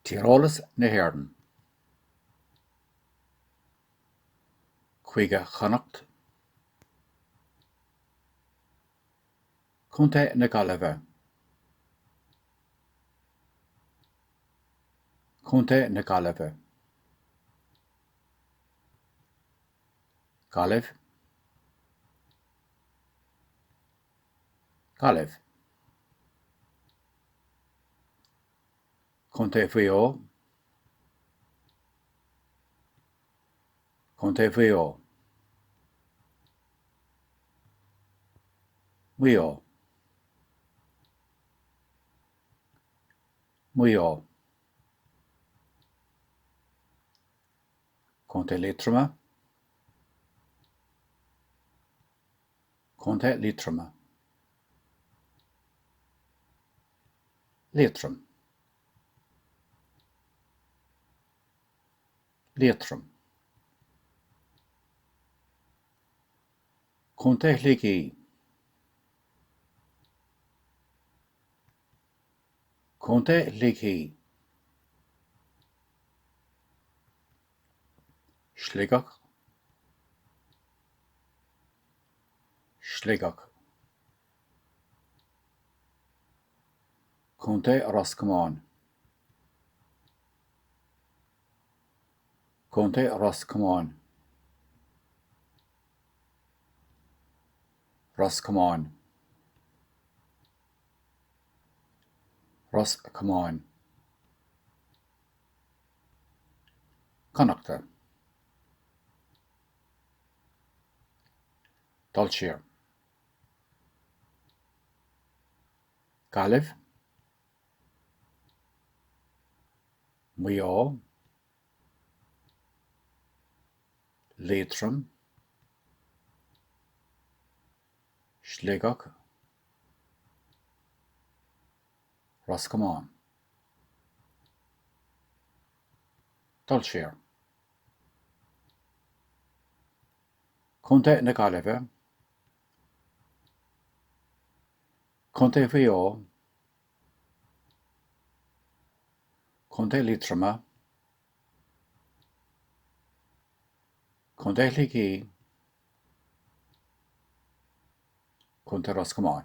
Tíreolas na hÉireann. Cúige Chonnacht. Contae na Gaillimhe. Contae na Gaillimhe. Gaillimh. Gaillimh. Contae Mhaigh Eo. Contae Mhaigh Eo. Maigh Eo. Maigh Eo. Contae Liatroma. Contae Liatroma. Liatroim. Liatroim. Contae Shligigh. Contae Shligigh. Sligeach. Sligeach. Contae Ros Comáin. Contae Ros Comáin. Ros Comáin. Ros Comáin. Connachta. Dul siar. Gaillimh. Maigh Eo. Liatroim. Sligeach. Ros Comáin. Dul siar. Contae na Gaillimhe. Contae Mhaigh Eo. Contae Liatroma. Contae Shligigh. Contae Ros Comáin.